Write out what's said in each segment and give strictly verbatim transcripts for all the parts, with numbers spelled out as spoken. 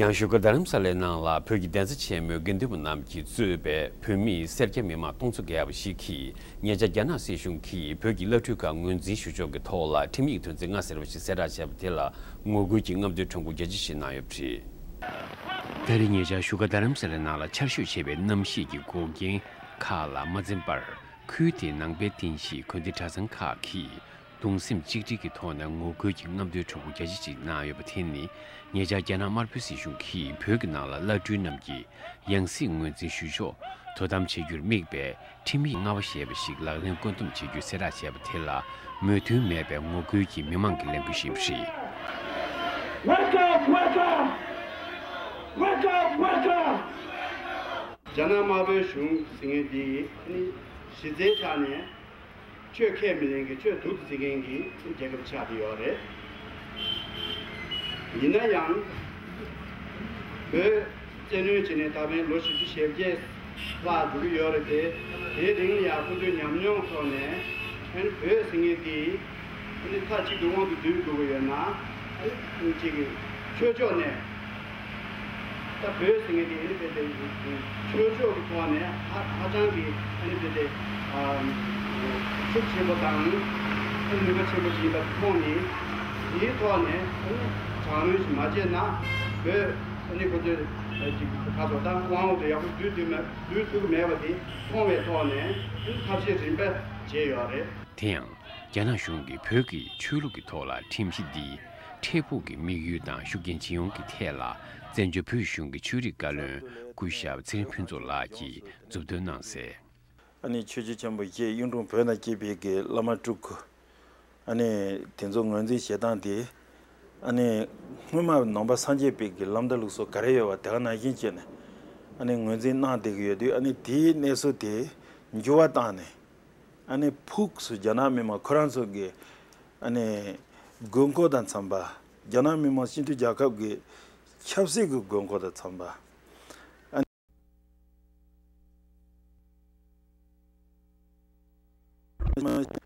ཡང་བཞུགས་སྒར་རྡ་རམ་ས་ལའི་ནང་ལ་བོད་ཀྱི་གདན་ས་ཆེན་མོའི་དགེ་འདུན་པ་རྣམས་ཀྱིས་གཙོས་པའི་བོད་མིའི་སེར་སྐྱ་མི་མང་སྟོང་ཚོ་བརྒལ་བ་ཞིག་གིས་ཉེ་ཆར་རྒྱ་ནག་སྲིད་གཞུང་གིས་བོད་ཀྱི་བླ་སྤྲུལ་ཁག་ངོས་འཛིན་ཞུ་ཕྱོགས་ཀྱི་ཐོག་ལ་ཁྲིམས་ཡིག་དོན་ཚན་ལྔ་ཟེར་བ་ཞིག་གསལ་བསྒྲགས་བྱས་པ་དེ་ལ་ངོ་རྒོལ་གྱི་རྔམ་སྟོན་ཁྲོམ་སྐོར་རྒྱ་ཆེ་ཞིག་གནང་ཡོད་པ་རེད། ད་རེས་ཉེ་ཆར་བཞུགས་སྒར་རྡ་རམ་ས་ལའི་ནང་ལ་ཆར་ཞོད་ཆེ་བའི་གནམ་གཤིས་ཀྱི་འགོག་རྐྱེན་ཁག་ལ་མ་འཛེམས་པར། ཁུལ་དེའི་ནང་པའི་རྟེན་གཞི་དགོན་སྡེ་གྲྭ་ཚང་ཁག་གིས་གདུང་སེམས་གཅིག་སྒྲིལ་གྱི་ཐོག་ནས་ངོ་རྒོལ་གྱི་རྔམ་སྟོན་ཁྲོམ་སྐོར་རྒྱ་ཆེ་ཞིག་གནང་ཡོད་པ་དེ་ནི། ཉེ་ཆར་རྒྱ་ནག་དམར་པོའི་སྲིད་གཞུང་གིས་བོད་ཀྱི་ནང་ལ་བླ་སྤྲུལ་རྣམས་ཀྱི་ཡང་སྲིད་ངོས་འཛིན་ཞུ་ཕྱོགས་དོ་དམ་བྱེད་རྒྱུར་དམིགས་པའི་ཁྲིམས་ཡིག་ལྔ་པ་ཞེས་པ་ཞིག་ལག་ལེན་བཀོད་འདོམས་བྱེད་རྒྱུའི་གསལ་བསྒྲགས་བྱས་པ་དེ་ལ་མོས་མཐུན་མེད་པའི་ངོ་རྒོལ་གྱིས་མི་མང་གི་ལས་འགུལ་ཞིག་རེད། Wake up! Wake up! Wake up! Wake up! རྒྱ་ནག་དམར་པོའི་གཞུང་ཟེར་མཁན་འདི་ནི་གཞི་རྩའི་ཆ་ནས་ཆོས་ཁས་མི་ལེན་མཁན། ཆོས་སྡུག་ཏུ་བརྩི་མཁན་གྱི་རྒྱལ་ཁབ་ཆགས་བསྡད་ཡོད་རེད། ཡིན་ན་ཡང་བོད་བཙན་གནོན་བྱས་ནས་ད་ཕན་ལོ་བཞི་བཅུ་ཞེ་བརྒྱད་ལྷག་འགྲོ་གི་ཡོད་རེད་དེ། དེའི་རིང་ལ་ཡང་ཁོ་ཚོའི་ཉམས་མྱོང་ཐོག་ནས་ཨ་ནི་བོད་ཟེར་མཁན་འདི་ཨ་ནི་མཐའ་གཅིག་ཏུ་དབང་དུ་བསྡུས་དགོས་ཀྱི་ཡོད་ན། ཨ་ནི་གཅིག་གི་ཆོས་ཕྱོགས་ནས། ད་བོད་ཟེར་མཁན་དེ་ཨ་ནི་དཔེ་དེ་ཆོས་ཕྱོགས་ཀྱི་ཐོག་ནས་ཧ་ཧ་ཅང་གི་ཨ་ནི་དཔེ་དེ་ཤུགས་ཆེན་པོ་དང་ཨ་ནི་ནུས་པ་ཆེན་པོ་ཞིག་ཡིན་པ་མཐོང་ནས། དེའི་ཐོག་ནས་ཨ་ནི་དྲག་གནོན་ཞིག་མ་བྱས་ན་བོད་ཨ་ནི་ཁོ་ཚོས་ཅིག་ག་ཚོད་ད་དབང་འོག་ཏུ་ཡག་པོ་བསྡུ་ཐུབ་མ་བསྡུ་ཐུབ་ཀྱི་མེད་པ་དེ་མཐོང་བའི་ཐོག་ནས་ཨ་ནི་ཐབས་ཤེས་རིམ་པ་བྱས་ཡོད་རེད། དེ་ཡང་། རྒྱ་ནག་གཞུང་གིས་བོད་ཀྱི་ཆོས་ལུགས་ཀྱི་ཐོག་ལ་ཁྲིམས་གཞི་འདི་འཕྲལ་ཕུགས་ཀྱི་དམིགས་ཡུལ་དང་ཤུགས་རྐྱེན་ཇི་ཡོང་གི་ཐད་ལ་བཙན་བྱོལ་བོད་གཞུང་གི་ཆོས་རིག་བཀའ་བློན་སྐུ་ཞབས་ཚེ་རིང་ཕུན་ཚོགས་ལགས་ཀྱིས་མཛུབ་སྟོན་གནང་གསལ། ཨ་ནི་ཆོས་རྗེ་ཆེན་པོ་ཞེས་གཡུང་དྲུང་བོན་དང་བཅས་པའི་གི་བླ་མ་དྲུག་ཨ་ནི་དེ་ཚོ་ངོས་འཛིན་བྱེད་སྟངས་དེ། ཨ་ནི་སྔོན་མ་ནང་པ་སངས་རྒྱས་པའི་གི་ལམ་དང་ལུགས་སྲོལ་ག་རེ་ཡོད་པ་དེ་ག་ནང་བཞིན་བྱས་ནས་ཨ་ནི་ངོས་འཛིན་གནང་བསྡད་ཀྱི་ཡོད་དུས། ཨ་ནི་དེའི་གནས་ཚུལ་དེ་འགྱུར་བ་བཏང་ནས། ཨ་ནི་ཕུགས་སུ་རྒྱ་ནག་མི་མང་ཁོ་རང་ཚོ་གི་ཨ་ནི་དགོས་མཁོ་དང་འཚམ་པ། རྒྱ་ནག་མི་དམངས་སྤྱི་མཐུན་རྒྱལ་ཁབ་ཀྱི་ཆབ་སྲིད་ཀྱི་དགོས་མཁོ་དང་འཚམ་པ། ཨ་ནི།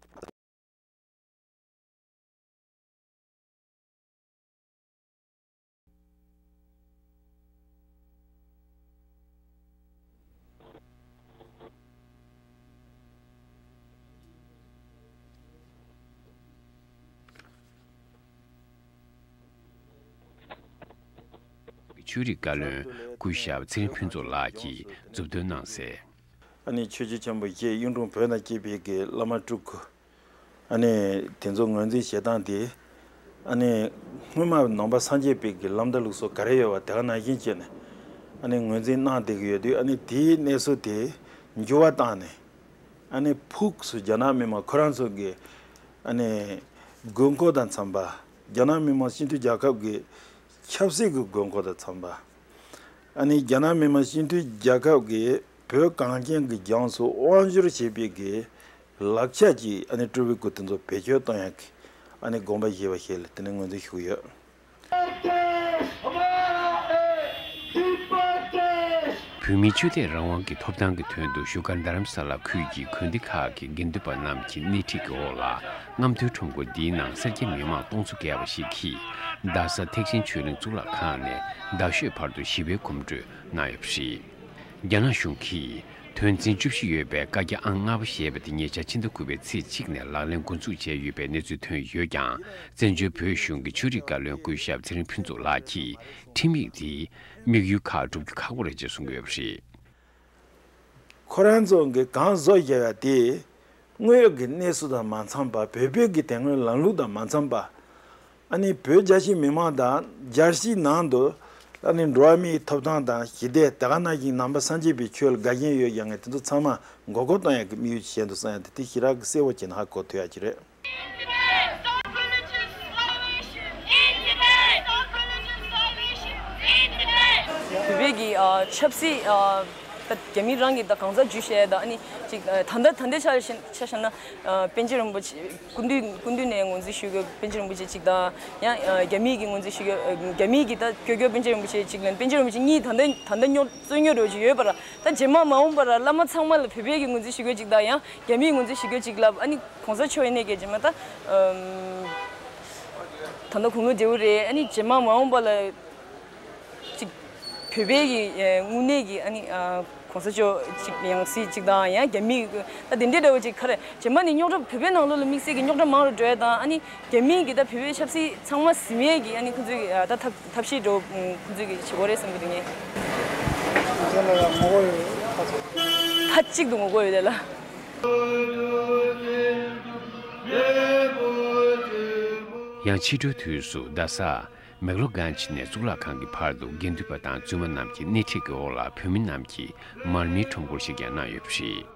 ཆོས་རིག་བཀའ་བློན་སྐུ་ཞབས་ཚེ་རིང་ཕུན་ཚོགས་ལགས་ཀྱིས་མཛུབ་སྟོན་གནང་གསལ། ཨ་ནི་ཆོས་རྗེ་ཆེན་པོ་ཞེས་གཡུང་དྲུང་བོན་དང་བཅས་པའི་གི་བླ་མ་དྲུག་ཨ་ནི་དེ་ཚོ་ངོས་འཛིན་བྱེད་སྟངས་དེ། ཨ་ནི་སྔོན་མ་ནང་པ་སངས་རྒྱས་པའི་གི་ལམ་དང་ལུགས་སྲོལ་ག་རེ་ཡོད་པ་དེ་ག་ནང་བཞིན་བྱས་ནས་ཨ་ནི་ངོས་འཛིན་གནང་བསྡད་ཀྱི་ཡོད་དུས། ཨ་ནི་དེའི་གནས་ཚུལ་དེ་འགྱུར་བ་བཏང་ནས། ཨ་ནི་ཕུགས་སུ་རྒྱ་ནག་མི་དམངས་ཁོ་རང་ཚོ་གི་ཨ་ནི་དགོས་མཁོ་དང་འཚམ་པ། རྒྱ་ནག་མི་དམངས་སྤྱི་མཐུན་རྒྱལ་ཁབ་ཀྱི་ཆབ་སྲིད་ཀྱི་དགོས་མཁོ་དང་འཚམ་པ། ཨ་ནི་རྒྱ་ནག་མི་དམངས་སྤྱི་མཐུན་རྒྱལ་ཁབ་ཀྱི་བོད་གངས་ཅན་གྱི་ལྗོངས་སུ་དབང་བསྒྱུར་བྱེད་པའི་གི་ལག་ཆ་གཅིག་ཨ་ནི་སྤྲུལ་པའི་སྐུ་དེ་ཚོ་བེད་སྤྱོད་གཏོང་ཡག་གི་ཨ་ནི་དགོངས་པ་བཞེས་པ་ཞིག་ལ་དེ་ནས་ངོས་འཛིན་ཞུ་གི་ཡོད། བོད་མིའི་ཆོས་དད་རང་དབང་གི་ཐོབ་ཐང་གི་དོན་དུ་བཞུགས་སྒར་རྡ་རམ་ས་ལ་ཁུལ་གྱི་དགོན་སྡེ་ཁག་གི་དགེ་འདུན་པ་རྣམས་ཀྱི་སྣེ་ཁྲིད་ཀྱི་འོག་ལ་རྔམ་སྟོན་ཁྲོམ་སྐོར་འདིའི་ནང་སེར་སྐྱ་མི་མང་སྟོང་ཚོ་བརྒལ་བ་ཞིག་གིས་རྡ་ས་ཐེག་ཆེན་ཆོས་གླིང་གཙུག་ལག་ཁང་ནས་རྡ་ཤོད་བར་དུ་ཞི་བའི་གོམ་བགྲོད་གནང་ཡོད་པ་རེད། རྒྱ་ནག་གཞུང་གིས་དོན་ཚན་བཅུ་བཞི་ཡོད་པའི་བཀའ་རྒྱ་ཨང་ལྔ་པ་ཞེས་པ་དེ་ཉེ་ཆར་ཕྱི་ཟླ་དགུ་པའི་ཚེས་གཅིག་ནས་ལག་ལེན་འགོ་འཛུགས་བྱས་ཡོད་པའི་གནས་ཚུལ་ཐོན་ཡོད་ཀྱང་། བཙན་བྱོལ་བོད་གཞུང་གི་ཆོས་རིག་བཀའ་བློན་སྐུ་ཞབས་ཚེ་རིང་ཕུན་ཚོགས་ལགས་ཀྱིས་ཁྲིམས་ཡིག་དེའི་དམིགས་ཡུལ་ཁག་སྒྲུབ་རྒྱུ་ཁག་པོ་རེད་ཅེས་གསུངས་ཡོད་པ་རེད། ཁོ་རང་ཚོ་གིས་གང་བཟོ་བཞག་ཡ་དེ། དངོས་ཡོད་ཀྱི་གནས་ཚུལ་དང་མ་འཚམས་པ། བོད་པའི་གི་དེ་སྔོན་ལམ་ལུགས་དང་མ་འཚམས་པ། ཨ་ནི་བོད་རྒྱ་ཆེའི་མི་མང་དང་རྒྱལ་སྤྱིའི་ནང་དུ་ཨ་ནི་འགྲོ་བ་མིའི་ཐོབ་ཐང་དང་ཞི་བདེ། དེ་ག་ནང་བཞིན་ནང་པ་སངས་རྒྱས་པའི་ཆོས་ལ་དགའ་ཞེན་ཡོད་ཡ་ངས་དེ་ཚོ་ཚང་མ་མགོ་སྐོར་གཏོང་ཡ་གི་དམིགས་ཡུལ་གཞན་དུ་བསམ་ཡ་དེ་དེ་ཞེ་དྲག་གི་གསལ་བོ་བྱས་ན་ཧ་གོ་ཐུབ་ཡ་ཅིག་རེད། བོད་པའི་གི་ཨ་ཆབ་སྲིད་ཨ་ད་རྒྱ་མི་རང་གི་ད་གང་ཟག་ཇུས་བཤད་ད་ཨ་ནི་ཅིག་ཨ་ད་ལྟ་ད་ལྟའི་ཆ་བཞག་ཆ་བཞག་ན་ཨ་པཎ་ཆེན་རིན་པོ་ཆེ་སྐུ་མདུན་སྐུ་མདུན་ནས་ངོས་འཛིན་ཞུ་རྒྱུ་པཎ་ཆེན་རིན་པོ་ཆེ་ཅིག་དང་ཡང་ཨ་རྒྱ་མིའི་གི་ངོས་འཛིན་ཞུ་རྒྱུ་ཨ་རྒྱ་མིའི་གི་ད་སྐྱོ་སྐྱོ་པཎ་ཆེན་རིན་པོ་ཆེ་ཅིག་ལ་པཎ་ཆེན་རིན་པོ་ཆེ་གཉིས་ད་ལྟ་ད་ལྟ་རྩོད་རྙོག་རེ་ཅིག་ཡོད་པ་ར། ད་རྗེས་མ་མ་འོངས་པ་ར་བླ་མ་ཚང་མ་ལ་བོད་པའི་གི་ངོས་འཛིན་ཞུ་རྒྱུ་ཅིག་དང་ཡང་རྒྱ་མིའི་ངོས་འཛིན་ཞུ་རྒྱུ་ཅིག་ལ་ཨ་ནི་གོང་ས་མཆོག་ཡིན་ནའི་གི་རྗེས་མ་ད་ཨམ་ད་ལྟ་དགུང་ལོ་བགྲེས་པོ་རེད། ཨ་ནི་རྗེས་མ་མ་འོངས་པ་ལ་ཅིག་ བོད་པའི་གི་ཨེ་དངོས་གནས་ཀྱི་ཨ་ནི་ཨ་གོང་ས་མཆོག་ཅིག་ཡང་སྲིད་ཅིག་དང་ཡང་རྒྱ་མི་ད་དེ་འདྲའི་འདྲ་བོ་ཅིག་ག་རེ་རྗེས་མ་ནི་རྙོག་དྲ་བོད་པའི་ནང་ལོགས་ལ་དམིགས་བསལ་གྱི་རྙོག་དྲ་མང་རུ་འགྲོ་ཡ་དང་ཨ་ནི་རྒྱ་མི་གི་ད་བོད་པའི་ཆབ་སྲིད་ཚང་མ་ཟིན་ཡས་ཀྱི་ཨ་ནི་ཁོང་ཚོའི་གི་ཨ་ད་ཐབས་ཐབས་ཤེས་འགྲོ་ཁོང་ཚོའི་གི་བྱེད་སྒོ་རེད་བསམ་གི་འདུག་ངས། དེ་ལ་ཡང་ངོ་རྒོལ་ཡོད་ཁ་ཚོ། མཐའ་གཅིག་ཏུ་ངོ་རྒོལ་ཡོད་དེ་ལ། ཡང་ཕྱི་དྲོའི་དུས་སུ་རྡ་ས། མེག་ལོ་གྷན་ཇི་ནས་གཙུག་ལག་ཁང་གི་བར་དུ་དགེ་འདུན་པ་དང་བཙུན་མ་རྣམས་ཀྱི་སྣེ་ཁྲིད་ཀྱི་འོག་ལ་བོད་མི་རྣམས་ཀྱིས་མར་མེའི་ཁྲོམ་སྐོར་ཞིག་ཀྱང་གནང་ཡོད་པ་རེད།